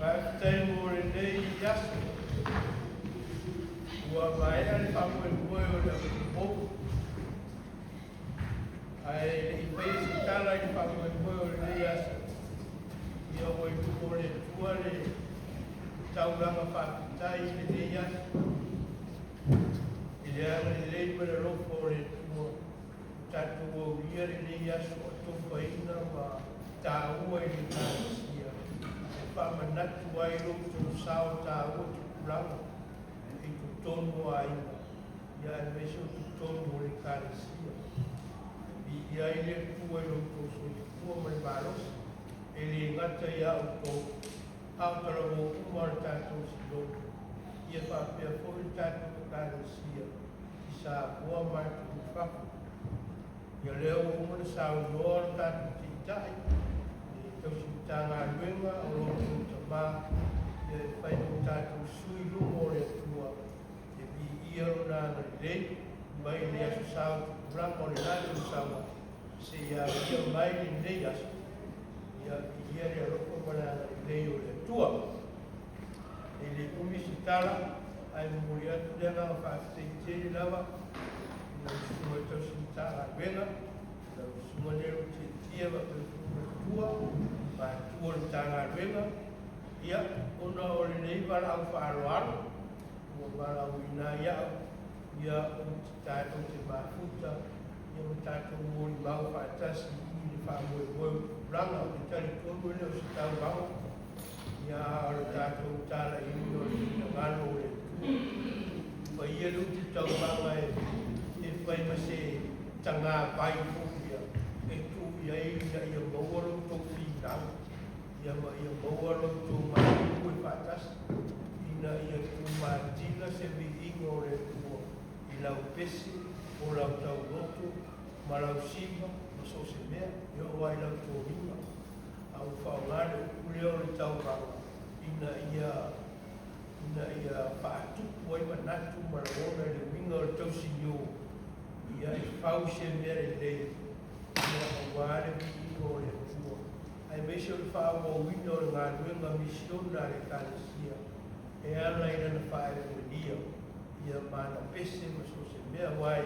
Faafetai mo lenei aso. Ua maea le faamoemoe o le atunuu. Ae le i faia se tala i le faamoemoe o lenei aso, ia ua i luma o le Atua le taulaga faafetai i lenei aso. I le agalelei ma le alofa o le Atua, ua tatou aulia lenei aso atofaina ma taua i le Ekalesia e faamanatu ai lo outou sao taua tupulaga i totonu o aiga, ia aemaise o totonu o le Ekalesia. Viia ai le Atua i lo outou soifua ma le malosi, e le gata iā outou, a o talavou uma o le tatou Sinoti, ia faapea foi le tatou Ekalesia i Samoa ma atunuu i fafo. Ia lea ua uma ona saunoa le tatou Taitai i le tausi Matagaluega o lo outou tama, ia e fai mo tatou sui i luma o le Atua, e viia Lona agalelei mai le Aso Sa o Tupulaga o lena tausaga seia aulia mai lenei aso. Ia viia le alofa ma le agalelei o le Atua. E le umi se tala, ae momoli atu le agaga faafetai tele lava i lau Susuga i Tausi Matagaluega, lau Susuga Nero Tiatia faapea foi Matua, matua o le Matagaluega, ia, ona o lenei valaau faaaloalo ua valaauina ai au, ia, ou te tatou te mafuta, ia ma tatou molimau faatasi i le faamoemoe o tupulaga. Ou te talitonu e le o se tauvaga, ia, a o le tatou talaiina o le finagalo o le Atua. Paia le upu tauvaga e fai ma se tagavai foi ia e tuu i ai ina ia maua lo outou finau, ia ma ia maua lo outou galulue faatasi, ina ia tumatila se viiga o le Atua i lau pese, o lau tauloto, ma lau sima, ma so o se mea, e oo lava i lau toniga. A ua faaaoga le upu lea o le tauvaga ina ia ina ia faatupu ai manatu ma lagona i le uiga o le tausinio, ia e fau se mea lelei, ia aua le viiga o le Atua, aemaise o le faaauauina o le galuega misiona a le Ekalesia e ala i lana faaemoelia, ia ma ana pese ma so o se mea, aua e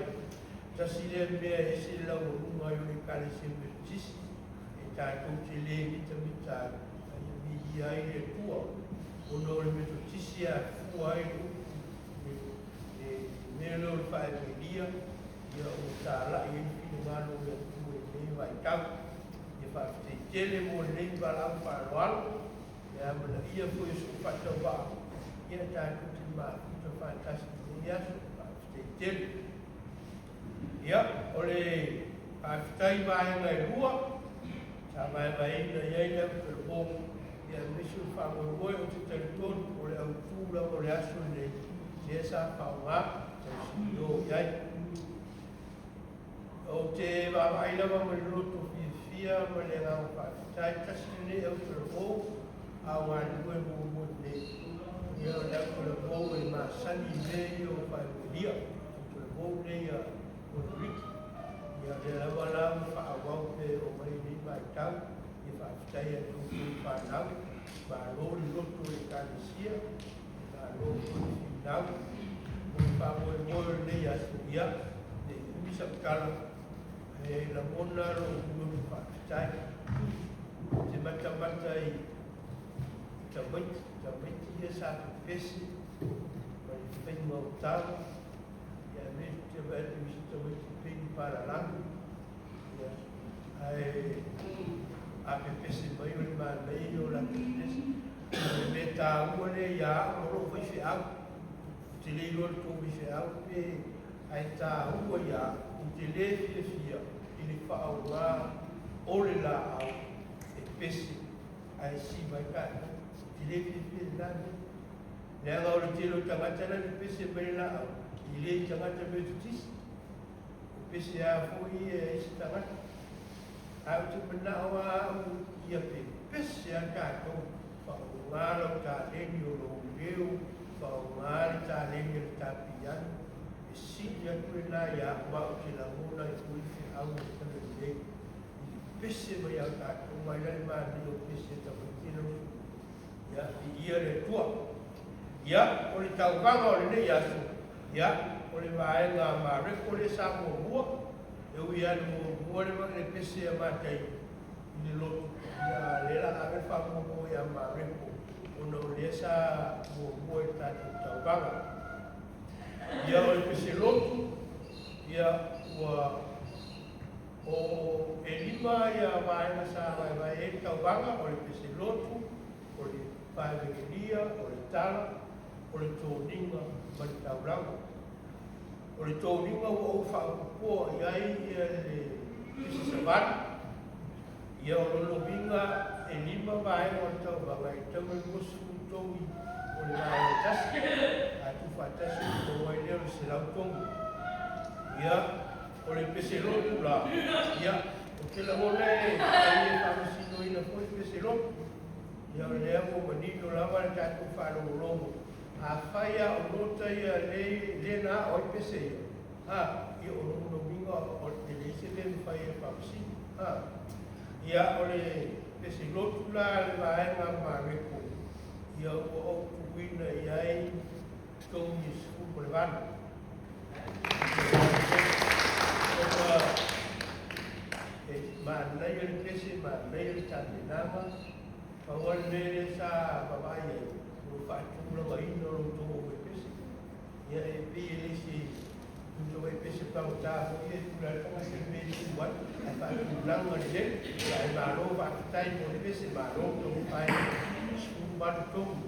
tasi lea mea e ese le laualuga ai o le Ekalesia Metotisi, e tatou te le mitamita ai, a ia viia ai le Atua, ona o le Metotisi e afua ai le upu, le mea lea o le faaemoelia, ia ua talai ai le finagalo o le Atua i lenei vaitau. Ia faafetai tele mo lenei valaau faaaloalo. E amanaia foi e sou faatauvaa, ia tatou te mafuta faatasi i lenei aso. Faafetai tele. Ia, o le faafetai i vaega e lua, sa vaevaeina i ai le autalavou, ia aemaise o le faamoemoe ou te talitonu o le autu lava o le aso lenei, lea sa faaaoga tausinio i ai. Ou te vaavaai lava ma le loto fiafia ma le agaga faafetai, tasi lenei autalavou a o galulue muamua nei. Ia o le autalavou e masani i mea ia o faemoelia. talavou nei a Konoriki. Ia lea lava la ua faaauau pea e oo mai i lenei vaitau. Ia faafetai ia te outou fanau, malo le loto i Ekalesia, malo foi le finau mo le faamoemoe o lenei aso. Ia, ne i umi sau tala, ae lagona lou loto faafetai. Ou te matamata i tamaiti, tamaiti ia sa pepese ma le faiga o tala, ia aemaise ou te vaai atu i isi tamaiti e pei ni palalagi, ia, ae a pepese mai o le manaia ia o latou pepese. O le mea taua lea ia au o lou faifeau. Ou te le iloa le tou faifeau pe ae taua ia au. Ou te le fiafia i le faaaoga o le laau e pese ae siva ai tatou. Ou te le fiafia i lena mea. Leaga o le tele o tagata la e pepese mai le laau, e le tagata Metotisi. O pese a foi ia isi tagata. Ae ou te manao lava au ia pepese a tatou, faaaoga lau taleni o lou leo, faaaoga le taleni a le ta piano, e sili atu lena ia au ma ou te lagona ai foi le feau o le tala lelei i le pese mai a tatou mai la le manaia o pese a tamaiti lau Ia, viia le Atua. Ia, o le tauvaga o lenei aso, ia, o le vaega a Mareko lea sa muamua, e ui lava ina muamua le, le pese a Mataio i le lotu, ia, a o lea la ave le faamuamua ia Mareko, ona o lea sa muamua i le tatou tauvaga. Ia, o le pese lotu, ia, ua O e lima ia vaega sa vaevae ai le tauvaga, o le pese lotu, o le faevegelia, o le tala, o le toniga ma le taulaga. O le toniga ua ou faaopoopoa i ai ia le pese savali. Ia o lona uiga e lima vaega o le tauvaga e tatau ona 20 togi o le vaega e tasi, a tuufaatasi ona maua ai lea o le 100 togi. Ia O le pese lotu la, ia, ou te lagona e tai e faamasinoina foi le pese lotu. Ia, o lea ua manino lava le tatou faalogologo. Afai a o nota ia le, le na ao ai pese ia, ha, ia o lona uiga o e leai se mea e mafai ai ona faamasino. Ha. Ia, o le pese lotu la a le vaega a Mareko, ia ua ou tuuina i ai togi e 18. Ona e manaia le pese, manaia le tapenaga, pau lava le mea lea sa vaavaai ai, o le faatulagaina o lo outou aufaipese. Ia e pei e le se tusa foi pese pagota foi e tulai le tagata i le mea e tu ai, ae faatulaga lelei. Ae malo faafetai mo le pese, malo taumafai 18 togi.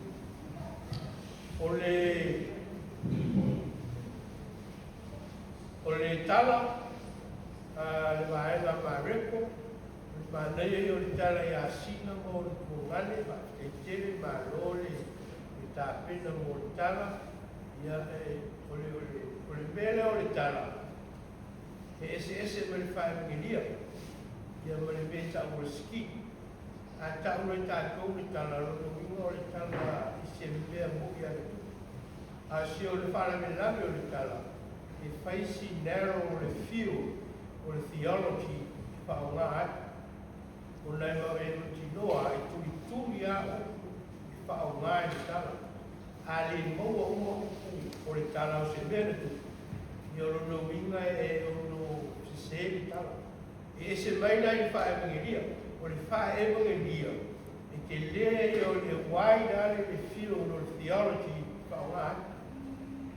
O le O le tala a le vaega Mareko, o le manaia ia o le tala ia Sina ma ona tuagale, faafetai tele, malo le tapena mo le tala. Ia, e, o le, o le, o le mea lea o le tala, e eseese ma le faemegelia, ia ma le mea e tau o le ski. A tau loa e tatou le tala, o lona uiga o le tala i se mea moni a le tupu. A se o le faalavelave o le tala, e fai si narrow o le field o le theology e faaaoga ai. Ona e e mautinoa e tulituli a upu e faaaoga i le tala. A le maua uma upu o le tala o se mea na tupu, ia o lona uiga e ono sese le tala. E ese mai la i le faa-evagelia. O le faa-evagelia, e tele ia o le wide lava le field o le theology e faaaoga ai.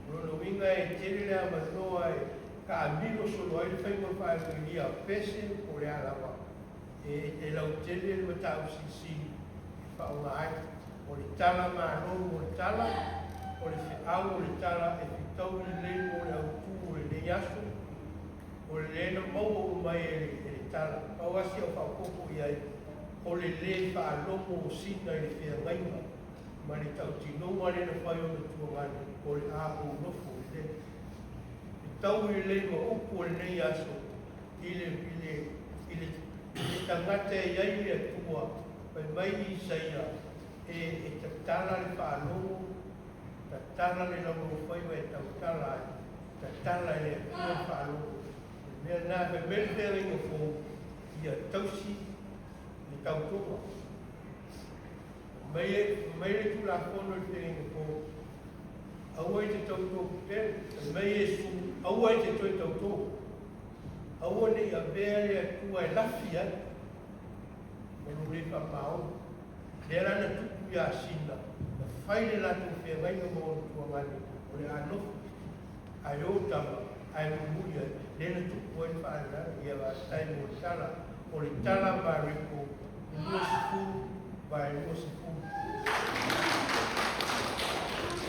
O lona uiga e tele le avanoa e taamilo solo ai le faiga o le faa-evagelia a pese po o le a lava. E lautele le mataupu silisili e faaaoga ai. O le tala malo mo le tala, o le feau o le tala e fetaui lelei mo le autu o lenei aso, O le lē na maua uma mai e le tala, pau lava si au faaopoopo i ai, o le lē faalogo o Sina i le feagaiga ma le tautinoga lea na fai ona tuagane, o le a ou nofo lelei. E taui lelei ma upu o lenei aso i le, i le, i le, i le tagata e i ai le Atua, fai mai Isaia, e, e tatala le faalogo, tatala le laulaufaiva e tautala ai. Tatala e le Atua le faalogo. O le mea lena, fai mai le feagaiga fou, ia tausi le tautoga. Fai mai le Tulafono i le feagaiga fou, aua e te tauto pele. Fai mai Iesu, aua e te toe tauto. Aua ne i avea le Atua e lafi ai ma lou le faamaoni. Lea la na tupu ia Sina, na fai le latou feagaiga ma ona tuagane, o le a nofo, ae o tama, ae mulimuli ai, lea na tupu ai le faalavelave. Ia faafetai mo le tala. O le tala a Mareko 20 vae 20.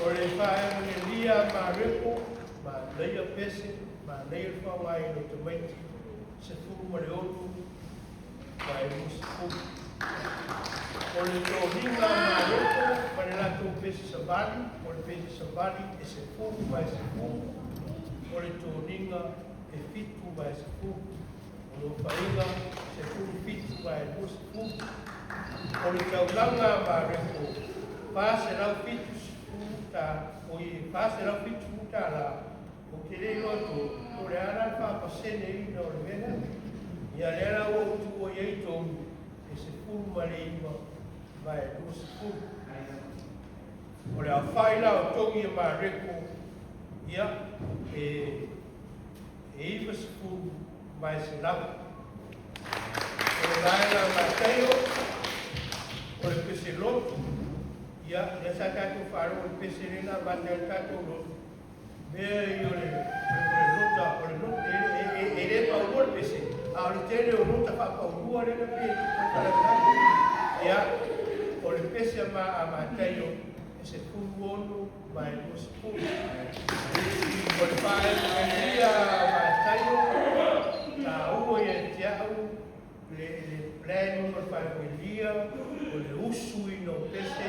O le faevagelia a Mareko, manaia pese, manaia le faaaogaina o tamaiti, 16 vae 20. O le toniga a Mareko ma le latou pese savali, o le pese savali e 10 vae 10, o le toniga e 7 vae 10. O lo faiga 17 vae 20. O le taulaga a Mareko, 470 ta, oi, $470. Ou te le iloa to, o le ala le faapasene ina o le mea lea. Ia lea la ua ou tuua i ai tonu, e 19 vae 20. O le aofai la o togi e Mareko, ia, e 190 vae 100. O le vaega Mataio, o le pese lotu, ia, lea sa tatou faalogo i le pese lea na avatu ai le tatou lotu, mea i o le lota, o le lotu, e le paulua le pese, a o le tele o lota faapaulua lea na pei e tupu ai faalavelave. Ia, o le pese a Mataio, e 16 vae 20. O le faevagelia a Mataio, taua ia te au le plan o le faevagelia, o le usu ina o pese,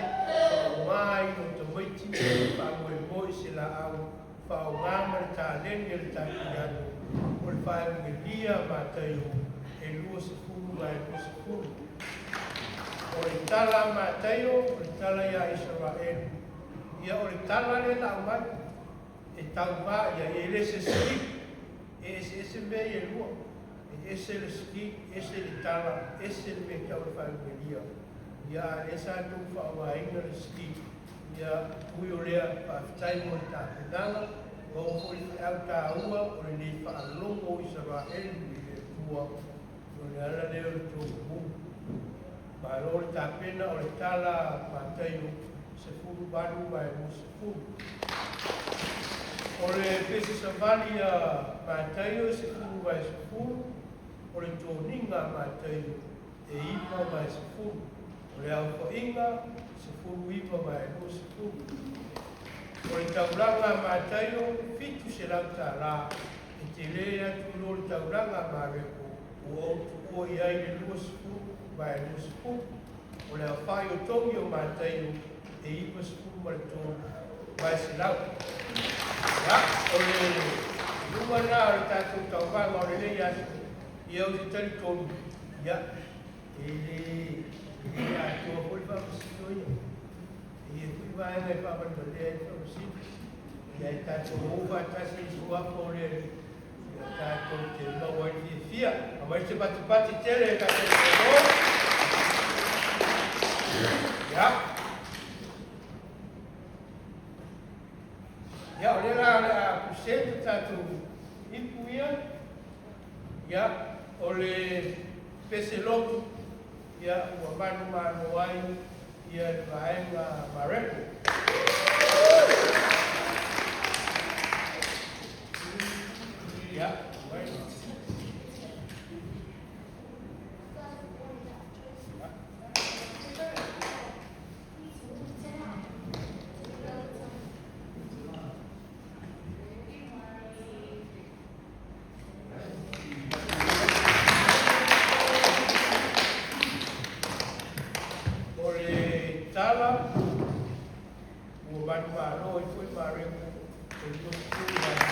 faaaoga ina o tamaiti, faamoemoe i se laau, faaaoga ma le taleni a le tapiano. O le faevagelia a Mataio, e 20 vae 20. O le tala a Mataio, o le tala ia Isaraelu. Ia o le tala lea na aumai, e tauvā ia, e le se ski, e eseese mea ia e lua. E ese le ski, ese le tala, ese le mea tau le faevagelia. Ia a lea sa tou faaaogaina le ski, ia ui o lea faafetai mo le tapenaga, maua foi le feau taua o lenei faalogo o Isaraelu i le Atua, o le ala lea o le tomumu. Malo le tapena. O le tala a Mataio, 18 vae 20. O le pese savali a Mataio e 10 vae 10, o le toniga a Mataio e 9 vae 10. O le aofaiga, 19 vae 20. O le taulaga a Mataio, $700, e tele atu i lo le taulaga a Mareko ua ou tuua i ai le 20 vae 20. O le aofai o togi o Mataio e 93 vae 100. Ia, o le luga lena o le tatou tauvaga o lenei aso, ia ou te talitonu, ia, e le atoa foi le faamasino ia. E i ai foi vaega e faavalevalea ai le faamasino. Ia e tatou o faatasi i suafa o le Alii, ia tatou te maua ai le fiafia. Aumai se patipati tele e tatou te. Ia. Ia, o lea la o le a present tatou ipu ia. Ia, o le pese lotu, ia, ua manumalo ai ia le vaega Mareko. Ia, mai. O le tala ua manumalo ai foi Mareko e 20 vae 10.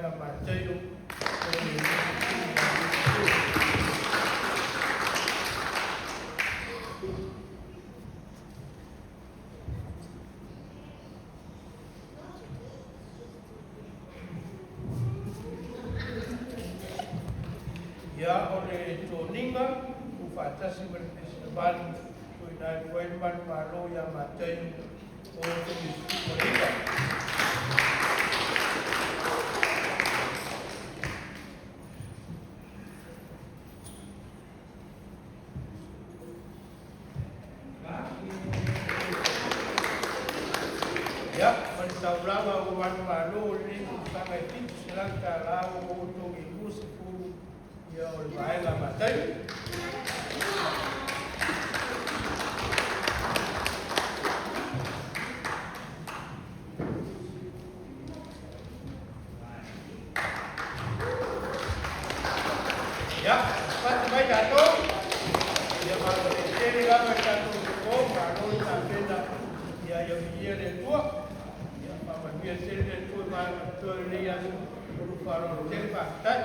vaega Mataio o le. Ia, o le toniga tuufaatasi ma le Pesinavali tuuina atu ai le manumalo ia Mataio o 39. Ia, ma le taulaga ua manumalo o lenei tausaga e $700 ua totogi 20, ia o le vaega Mataio. Ia, pati mai tatou, ia faafetai lava i tatou o malo le tapena, ia ia viia le Atua. Ia faamanuia tele le Atua i vaega totoe o lenei aso. O lu faaaloalo tele, faafetai.